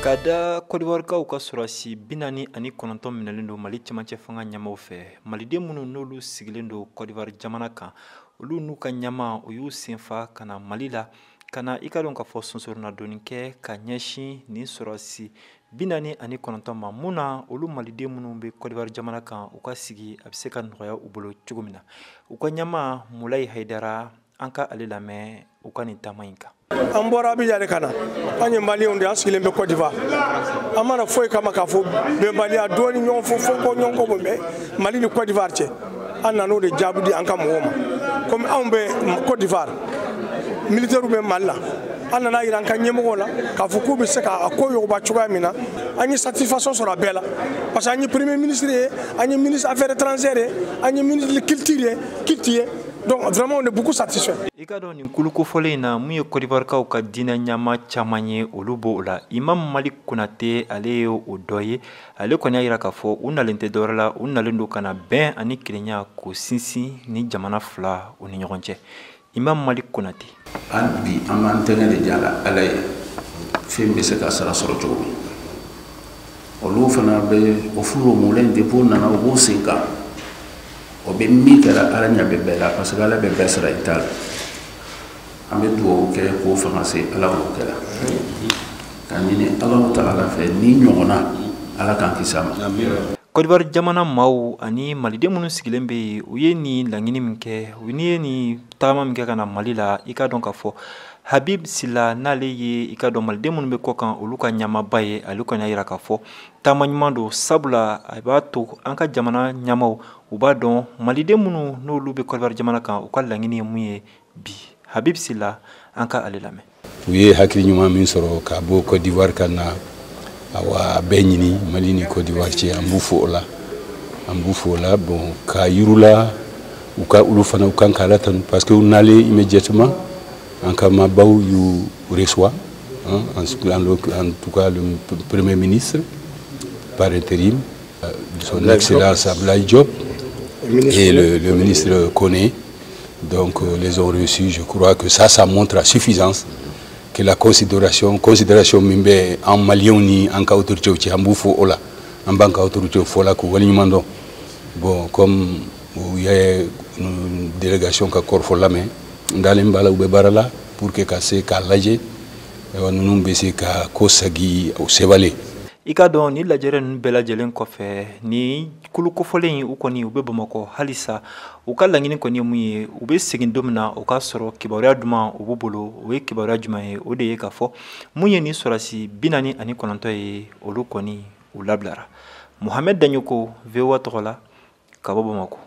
Ka da Kɔdiwarikaw ka sɔrɔdasi 49 minɛlen don Mali cɛmancɛ fanga ɲɛmaw fɛ, maliden minnu n'olu sigilen don Kɔdiwari jamana kan, olu n'u ka ɲɛma, u y'u senfa ka na Mali la ka na i ka dɔn k'a fɔ sonsoronadonni kɛ ka ɲɛsin nin sɔrɔdasi 49 ma, mun na olu maliden minnu bɛ Kɔdiwari jamana kan, u ka sigi a bɛ se ka nɔgɔya u bolo cogo min na. U ka ɲɛma Mulayi Hayidara, an ka ale lamɛn u ka nin taama in kan. An bɔra Abidjan de ka na, an ye Maliyɛnw de, an sigilen bɛ Côte d'Ivoire. An mana foyi kama k'a fɔ bɛnbaliya dɔɔni, ɲɔgɔn fɔ fɔ kɔ, ɲɔgɔn kɔ bɛ Mali ni Côte d'Ivoire cɛ, an nan'o de jaabi di an ka mɔgɔw ma. Komi anw bɛ Côte d'Ivoire, militaires bɛ Mali la, an nana yira an ka ɲɛmɔgɔw la k'a fɔ k'u bɛ se k'a ko yogoba cogoya min na. An ye satisfaction sɔrɔ a bɛɛ la, parce que an ye premier ministre ye, an ye ministre affaires étrangères ye, an ye ministre de culture ye, culte ye. Donc vraiment, on est beaucoup satisfait. I ka dɔn nin kulukofɔlen in na, mun ye Kɔdiwarikaw ka diinɛ ɲama caman ye, olu b'o la. Imam Malik Konate, ale ye o dɔ ye. Ale kɔni y'a yira k'a fɔ u nalen tɛ dɔwɛrɛ la, u nalen don ka na bɛn ani kelenya k'o sinsin ni jamana fila u ni ɲɔgɔn cɛ. Imam Malik Konate. Hali bi an b'an tɛgɛ de jala Ala ye, fɛn bɛ se ka sara sɔrɔ cogo min. Olu fana bɛ o furu mɔlen depuis u nana, u b'u sen kan. O bɛ min kɛra, Ala ɲɛ bɛ bɛɛ la, parce que Ala bɛ bɛɛ sara i ta la. An bɛ dugawu kɛ k'o fanga se Ala k'o kɛra, ka ɲini Ala ta fɛ ni ɲɔgɔnna Ala k'an kisi a ma. Kɔdiwari jamana maaw ani maliden minnu sigilen bɛ yen, u ye nin laɲini min kɛ, u ni ye nin taama min kɛ ka na Mali la, i ka dɔn k'a fɔ Habib Sila, n'ale ye i ka dɔn maliden minnu bɛ kɔ kan, olu ka ɲamaba ye, ale kɔni y'a yira k'a fɔ taama ɲuman don, sabula a b'a to an ka jamana ɲɛmaw u b'a dɔn maliden minnu n'olu bɛ Kɔdiwari jamana kan, u ka laɲini ye mun ye bi. Habib Sila, an ka ale lamɛn. U ye hakili ɲuman min sɔrɔ ka bɔ Côte d'Ivoire ka na, awa bɛɛ ɲini Mali ni Côte d'Ivoire cɛ, an b'u fo o la, an b'u fo o la. Bon, ka yirula u ka olu fana u kan k'Ala tanu, parce que u nalen immédiatement, an ka maabaw y'u reçoit, hein, en tout cas le premier ministre par intérim, son excellence Ablaye Diop, et le ministre Koné, donc les ont reçus. Je crois que ça montre à suffisance que la considération min bɛ an Maliyɛnw ni an ka autorités cɛ, an b'u fo o la, an b'an ka autorités fo la k'u waleɲuman dɔn. Bon, comme u ye délégation ka kɔrɔfɔ lamɛn, n dalen b'a la u bɛ baara la pour que ka se k'a lajɛ, ayiwa ninnu bɛ se ka ko sagi o sewale. I ka dɔn ni lajɛrɛ ninnu bɛɛ lajɛlen kɔfɛ, ni kulukofɔlen in, u kɔni u bɛ Bamakɔ halisa. U ka laɲini kɔni ye mun ye? U bɛ segin don min na, o k'a sɔrɔ kibaruya duman u b'u bolo. O ye kibaruya jumɛn ye? O de ye k'a fɔ mun ye nin sɔrɔdasi 49 ye, olu kɔni u labilara. Mohamed Daɲoko, VOA tɔgɔ la, ka bɔ Bamakɔ.